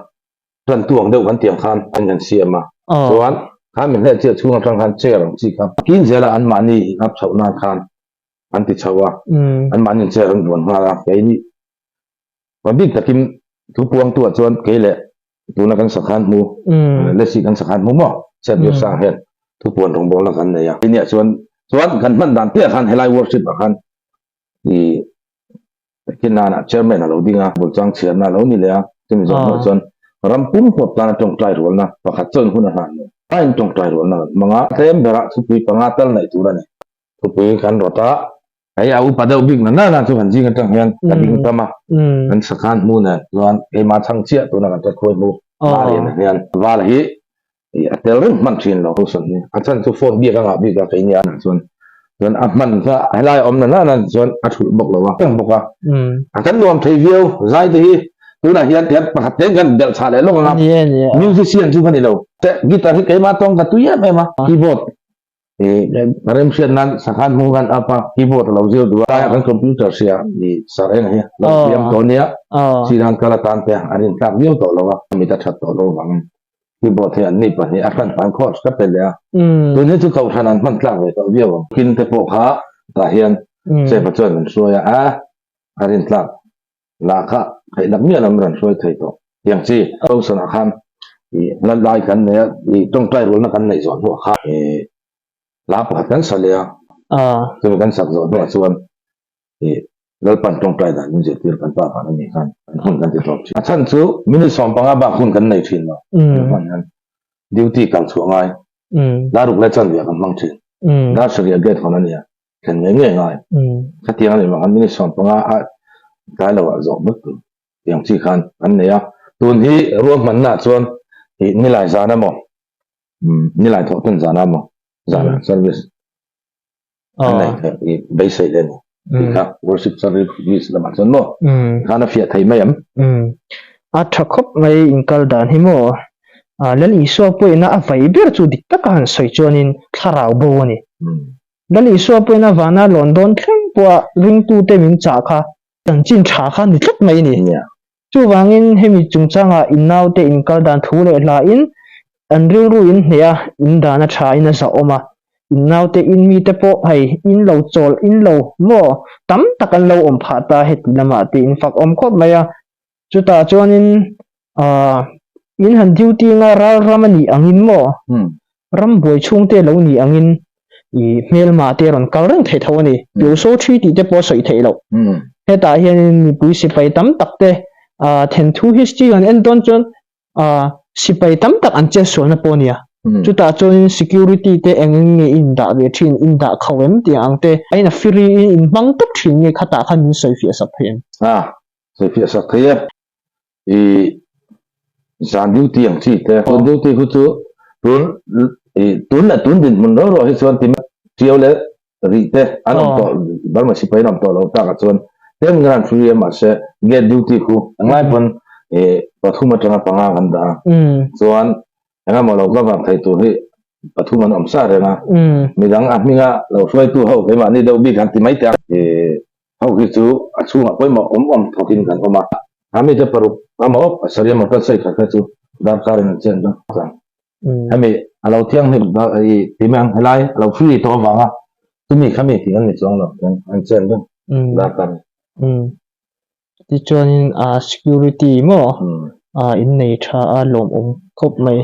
Tan tuang deuh kan tiang khan an kan siam a, chuan khan min hleh chiah chhung atang khan chair ang chi kha kin zela an mahni in up chhoh nan khan an ti chho a, an mahni in chair an vuan nghal a, kei ni va bik takin thu puang tu ah chuan kei leh tuna kan sakhan hmu lesi kan sakhan hmu maw chhiat bir sang hian thu puan rawngbawlna kan nei a, keini ah chuan chuan kan hman dan piah khan helai worship ah khan i Kinana chairman a lo ding a, bulchang chhiarna a lo ni leh a, chumi zawh hnuah chuan ram pum huap tana tawngtai rualna pakhat chuan hun a hlan lo. A in tawngtai rualna kan hmang a, tlem berah thupui panga tal neih tur a ni. Thupui kan rawt a, hei a upa deuh bik na na chu kan zing atang hian ka ding tam a, kan sakhan hmu nen chuan keimah chhang chiah tuna kan hrethuai hmu Valian ah hian val hi Ih a tel reng hman thin lo Wilson hi. A chhan chu phone biak a ngah bik a kei nia chuan chuan a hman kha helai a awm na na chuan a thulh bawk lo a reng bawk a. A kan nuam thei viau zai te hi tunah hian tiang pakhat te kan belh chhah leh lawk ang a musician chu ka ni lo. Guitar hi keimah tawng ka tui em em a keyboard Ih remhriat nan sakhan hmung kan up a, keyboard a lo zir duh a, tlaiah kan computer hria ih sar eng hi lo siam tawh nia, chiran kal atan te an intlak viau tawh lo a, mit a that tawh lo vangin keyboard hi an ni pahnih a hran tan course ka pe leh a, tun hi chu kohhran an hman tlak ve tawh viau ang. Kin te pawh kha tah hian Chef-a chuan min hruai a, a a rintlak lah kha theih nak miah lam rawn hruai thei tawh tiang chi. Wilson-ah khan ih hla lai kan nei a, ih tawngtai rualna kan neih zawh hnuah kha ih hla pakhat kan sa leh a, chumi kan sak zawh hnuah chuan ih Lalpan tawngtai dan min zirtir kan pa vang a nih khan kan hun kan ti tawp thin. A chhan chu minute 15 bak hun kan nei thin lo, kan hman hian duty kal chhuah ngai, dar ruk leh chanve ah kan hmang thin, dar sarih ah gate hawn a nia, thlen ngei ngei ngai. Khatiang a nih vang khan minute 15 a tlai lo ah zawh vek tur tiang chi khan an nei a. Tun hi ruahmanna ah chuan ih nilai zan emaw nilai thawh ten zan emaw zan ah service an nei theih ih beisei leh a ni tih kha worship service lamah chuan maw khan a fiah thei mai ang. A tha khawp mai inkal dan hi maw Lal Isua pawhin a vai ber chu dik taka han sawi chuanin thlarau bo a ni. Lal Isua pawhin a vana lawn dawn thleng pawha ringtute min chah kha chanchin tha kha ni tlat mai a ni. Chuvangin hemi chungchanga in naute inkal dan thu leh hlain an rilru in hneh a, in dan a tha in a zahawm a. In naute in mite pawh hei in lo chawl in lo maw tam tak an lo awm phah ta heti lamah te in fak awm khawp mai a. Chutah chuanin aah in han duty anga ral ram a nih angin maw ram buai chhungte lo nih angin ih hmelma te rawn kal reng theih tho a ni. Piuso thi tih te pawh a sawi theih loh. Hetah hianin mipui sipai tam tak te aah thenthu history han en dawn chuan Aaa sipai tam tak an chet sualna pawh a nia. Chutah chuanin security te eng eng nge in dah ve thin, in dah kho em tih ang te, a in a free in in hmang tawp thin nge khatah khan min sawi fiah sak thei em? A sawi fiah sak thei e. I zan duty ang chi te. Zan duty khu chu tun i tun leh tun dinhmun ro ro hi chuan ti ṭiau leh rih te an awm tawh Burma sipai an awm tawh lo takah chuan tlem in an free a mahse gate duty khu englai pawn ih pathum atanga panga kan dah a chuan engemaw lo cover thei tur hi pathum an awm sa reng a midang a hminga lo hruaitu ho keimahni deuh bik han ti mai teh ang ih ho hi chu a chhungah pawimawh awm awm thawkin kan awm a a mite paruk emaw pasarih emaw kan sawi khat kha chu darkar in an chen vek ang. Hemi a lo thianghlim ti mai ang helai a lo free tawh avanga chumi khami tih an ni chuang lo an chen reng darkar ni. Tichuanin security maw in nei tha a lawmawm khawp mai.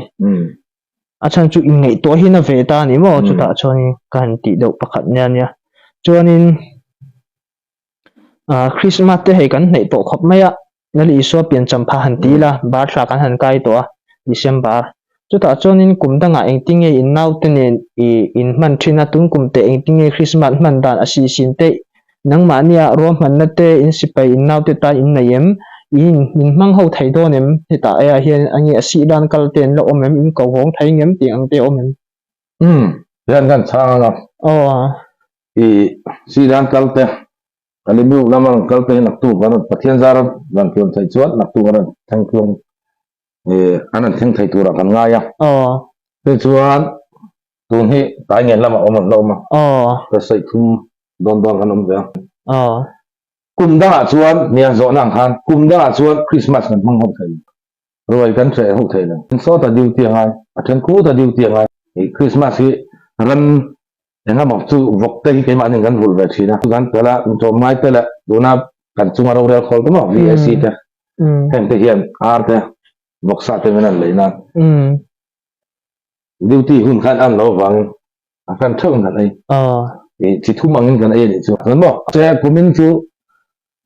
A chhan chu inngaihtuah hi na ve ta a ni maw chutah chuanin ka han tih deuh pakhat nia nia. Chuanin Christmas te hei kan hnaih tawh khawp mai a, Lal Isua piancham pha han ti ila, bar thla kan han kai tawh a, December. Chutah chuanin kum dangah engtinge in naute nen i in hman thin a, tun kum teh engtinge Christmas hman dan a sisin te, nangmahnia ruahmanna te, in sipai in naute tan in nei em? In in hmang ho thei dawn em? Hetah aiah hian a nge a sih dan kal te an la awm em? In ko hawng thei ngem tih ang te a awm em? Umm, hian kan chhang anga. Aw. I sih dan kal te Kalimuk lama rawn kal te hi naktuk an rawn Pathian zar a rawn tluan theih chuan naktuk an rawn thleng tluang ih an rawn thleng thei turah kan ngai a. Aw. Tichuan tun hi tlai ngen lamah awm an la awm a. Aw. Ka sawi thum dawn dawn kan awm ve a. Aw. Kum dangah chuan nia zawhna ang khan kum dangah chuan Christmas kan hmang ho thei lo. Ruai kan hreh ho thei lo. Sawta duty a ngai, a then khuta duty a ngai. Ih Christmas hi ram Engemaw chu vawk te hi keimahni kan vulh ve thin a, kan tel a, tlawmngai te leh tuna kan chunga rorel khawl te maw VAC te heng te hian ar te vawksa te min an lei nan duty hun khan an lo vangin a hran theuh in kan ei chi thum angin kan ei a nih chu maw che kumin chu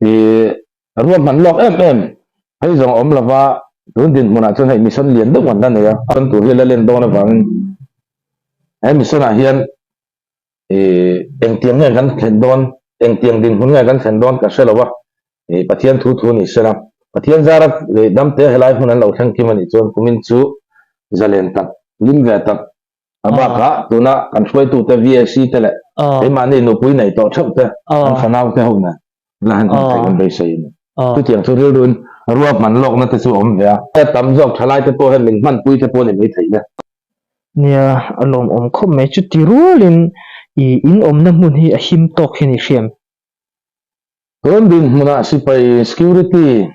ih ruahman lawk em em hei zawng a awm lova tun dinhmunah chuan hei mission lian deuh an la nei a chuan tur hi a la len dawn avangin he mission ah hian ih engtiang nge kan thlen dawn engtiang dinhmun nge kan thlen dawn ka hre lo a ih Pathian thu thu ni sela Pathian zara ih damte helai hmun an lo thleng kim a nih chuan kumin chu zalen tak lim ve tak A bakah tuna kan hruaitute VAC te leh keimahni nupui nei tawh theuh te kan fanau te ho nen la han hman theih kan beisei a ni. Chutiang chu rilruin ruahman lawkna te chu a awm ve a. A tam zawk thalai te pawh hian min hmanpui te pawh a ni mai theih le. Nia, a lawmawm khawp mai. Chuti rualin i in awmna hmun hi a him tawk hian i hriam. Tun dinhmunah sipai security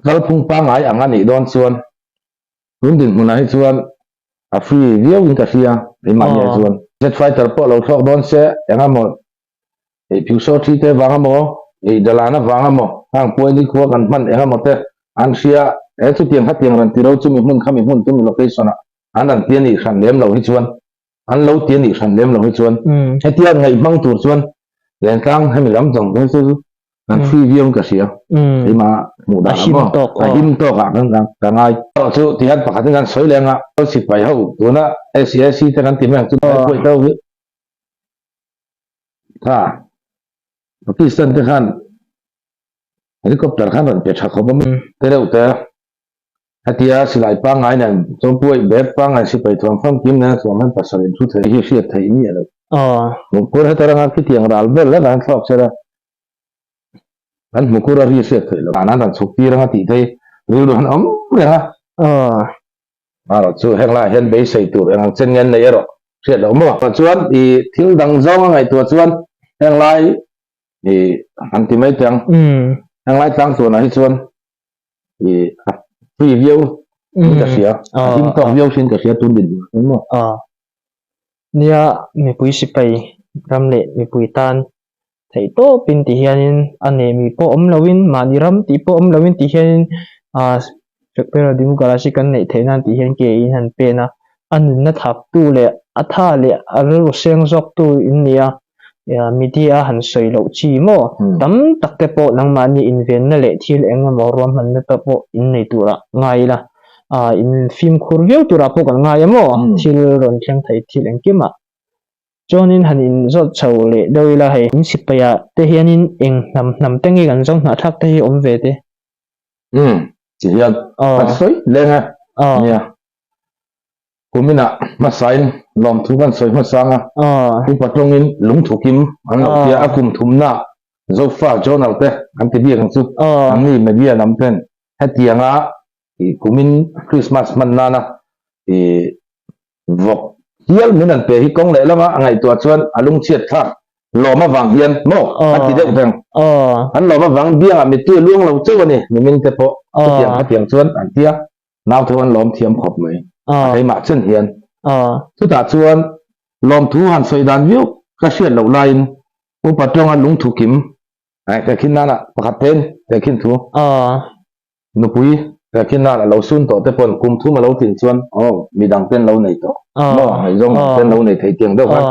kalphung pangngai ang a nih dawn chuan Tun dinhmunah hi chuan a free viau in ka hria keimahni ah chuan. Jet fighter pawh lo thlawk dawn se eng emaw ei phiusaw thi te vang emaw ei dalan avang emaw hang puaini khua kan hman eng emaw te an hria he chutiang khatiang rawn ti ro chumi hmun khami hmun chumi location ah an rawn ti a nih hran lem lo hi chuan an lo ti a nih hran lem lo hi chuan hetia ngaih hmang tur chuan Lentlang hemi lam zawng zawng chu kan free viau in ka hria keimah hmuh dan ang maw a him tawk ah kan ka ngai chu ti hian pakhat in kan sawi leh anga sipai ho tuna SCSC te kan ti mai ang chu buai tho hi tha Pakistan te khan helicopter khan rawn pe tha khawp a te reuh te Hetia silai pangngai nen chawmpuai bag pangngai sipai thuam famkim nen a chuang hian pasal in thu thei hi hriat theih miah lo. Hmuhkur heta ranga khitiang ral vel hlek ah hian thlawk sela kan hmuhkur a ri hriat theih lo. An rawn chhuk tir anga tih te hi rilru han awm reng a. Erawh chu heng laiah hian beisei tur eng ang chen nge an nei erawh hriat loh maw. Chuan i thil dang zawng a ngaihtuah chuan heng lai i han ti mai teh ang. Heng lai tlang tuanah hi chuan i a free viau in ka hria a him tawk viau hrin ka hria tun din hmun maw. Nia mipui sipai ram leh mipui tan theih tawpin ti hianin a nei mi pawh awm loin mahni ram tih pawh awm loin ti hianin ah Federal Democracy kan neih theih nan tih hian ke in han pen a, a nunna thaptu leh a tha leh a rilru seng zawktu in ni a. Media a han sawi loh chi maw? Tam tak te pawh nangmahni invenna leh thil eng emaw ruahmanna te pawh in nei turah ngai ila, in fimkhur viau turah pawh kan ngai a maw? Thil rawn thleng thei thil engkimah. Chuanin han inzawt chho leh deuh ila hei. In sipaia te hianin eng hnam hnam te nge kan zo hnahthlak te hi awm ve te? Umm, ti hian kan sawi leng a nia. Kuminah hmasain lawmthu kan sawi hmasang a, upa tawngin lungthu kim an lo tia a kum thumna Zofa Journal te an ti bik ang chu anni media lam ten hetianga kumin Christmas hman nana vawk hial min an pe hi kawng leh lama a ngaihtuah chuan a lungchhiat thlak lawm avang hian maw an ti deuh reng an lawm avang biangah mittui a luang lo chauh a ni nimin te pawh chutiang khatiang chuan an tia. Nau tho an lawm thiam khawp mai. A keimah chen hian. Chutah chuan lawmthu han sawi dan viau ka hriat loh laiin Upa Tawnga lungthu kim tehkhin nana pakhat ten tehkhin thu nupui tehkhin nana lo sun tawh te pawn kum thum a lo tlin chuan aw midang ten lo nei tawh maw ngaihzawng dang ten lo nei thei tiang deuh khan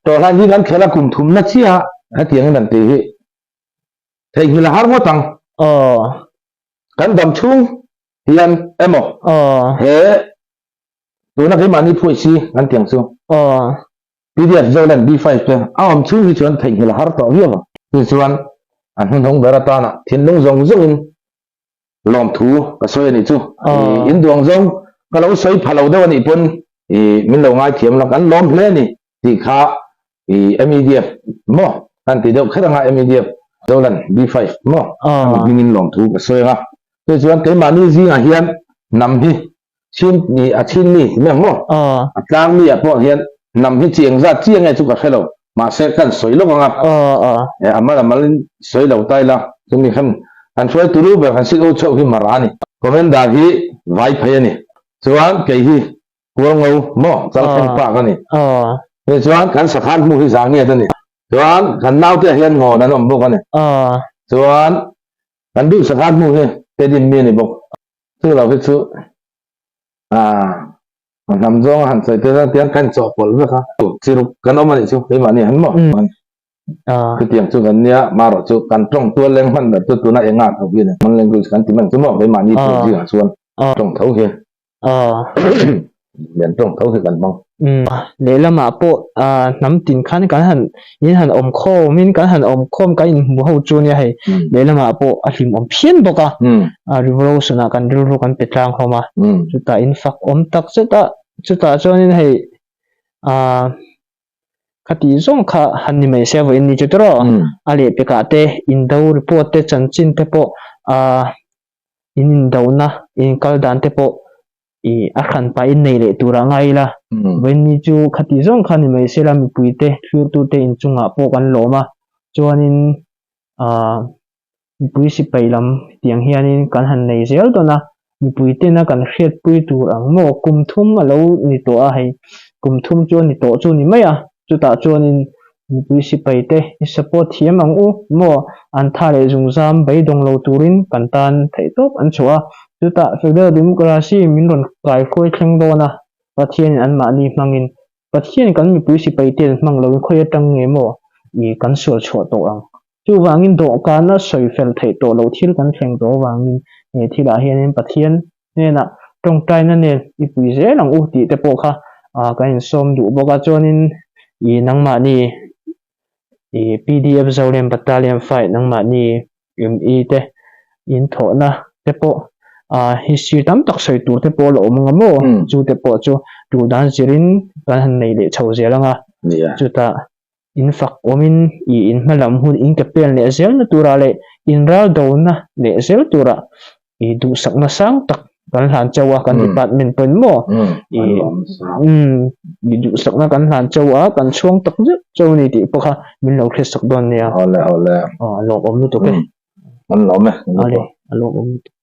tawhlan hi kan khelh a kum thumna chiah hetiangin an tih hi theihnghilh a har ngawt ang. Kan dam chhung hian emaw he tuna keimahni phuaih si kan tiang chu PDF Zoland B5 te a awm chhung hi chuan theihnghilh a har tawh viau ang. Chu chuan a hnuhnung ber atana thinlung zawng zawngin lawmthu ka sawi a nih chu. In duang zawng ka lo sawi pha lo deuh a nih pawn min lo ngaithiam la kan lawm hle a ni tih kha I MEDF maw kan ti deuh kher anga MEDF Zolan B5 maw a hmingin lawmthu ka sawi anga chu chuan keimahni zingah hian hnam hi chin ni a chin mi ti mai ang maw a tlang mi ah pawh hian hnam hi chi engzat chi ange chu ka hre lo mahse kan sawi lawk anga a mal a mal in sawi lo ta ila chumi khan kan hruai turu ber kan sit o chauh hi mara a ni Commander hi vai phei a ni chuan kei hi Kualngo maw Chalthleng Park a ni. Hei chuan kan sakhan hmu hi Zangiat a ni. Chuan kan naute ah hian ngawn an awm bawk a ni. Chuan kan duh sakhan hmu hi Tedim mi a ni bawk. Chu lo hi chu a hnam zawnga han sawi te chuan tiang kan chawhpawlh vek a. Chiruk kan awm a nih chu keimahni han maw. Chutiang chu kan nia, marawh chu kan tawng tual leng hman ber chu tuna enga tho hi a ni. Hman language kan ti mai ang chu maw keimahni tur zingah chuan tawng tho hi. Lian tawng tho hi kan hmang. Lehlamah pawh hnam tin khan kan han in han awm khawm in kan han awm khawm kan inhmu ho chu nia hei lehlamah pawh a hlimawm phian bawk a revolution ah kan rilru kan pe tlang hlawm a chutah in fak awm tak zet a chutah chuanin hei Khati zawng kha han ni mai se vawiin ni chu tawrh a lehpekah te indo report te chanchin te pawh ah in indona in kal dan te pawh ih a hran pah in nei leh tur ah ngai ila vawiin ni chu khati zawng kha ni mai se la mipui te thlirtu te inchungah pawh kan lawm a chuanin ah mipui sipai lam tiang hianin kan han nei zel dawn a, mipui tena kan hriatpui tur ang maw kum thum a lo ni tawh a hei kum thum chu a ni tawh chu ni mai a, chutah chuanin mipui sipai te i support thiam ang u maw an tha leh zungzam beidawng lo turin kan tan theih tawp an chhuah a, chutah federal democracy min rawn kaihruai thleng dawn a, Pathianin anmahni hmangin Pathian kan mipui sipai te an hmang loin khawi atang nge maw i kan sual chhuah tawh ang. Chuvangin dawhkana sawi fel theih tawh loh thil kan thleng tawh avangin he thilah hianin Pathian hnenah tawngtaina nen i pui zel ang u tih te pawh kha kan insawm duh bawk a. Chuanin i nangmahni i PDF Zoram Battalion Fight nangmahni ME te in thawhna te pawh history tam tak sawi tur te pawh a la awm ang a maw? Chu te pawh chu tur dan zirin kan han nei leh chho zel ang a. Chutah in fak awmin i in hma lam hun in ke pen leh zelna turah leh in ral dona leh zel turah i duhsakna sang tak kan hlan chauh a kan department pawhin maw i i duhsakna kan hlan chauh a kan chhuang tak zet chauh a ni tih pawh kha min lo hriatsak dawn nia. Awle awle. Aw a lawmawm lutuk e. An lawm e. Awle a lawmawm lutuk.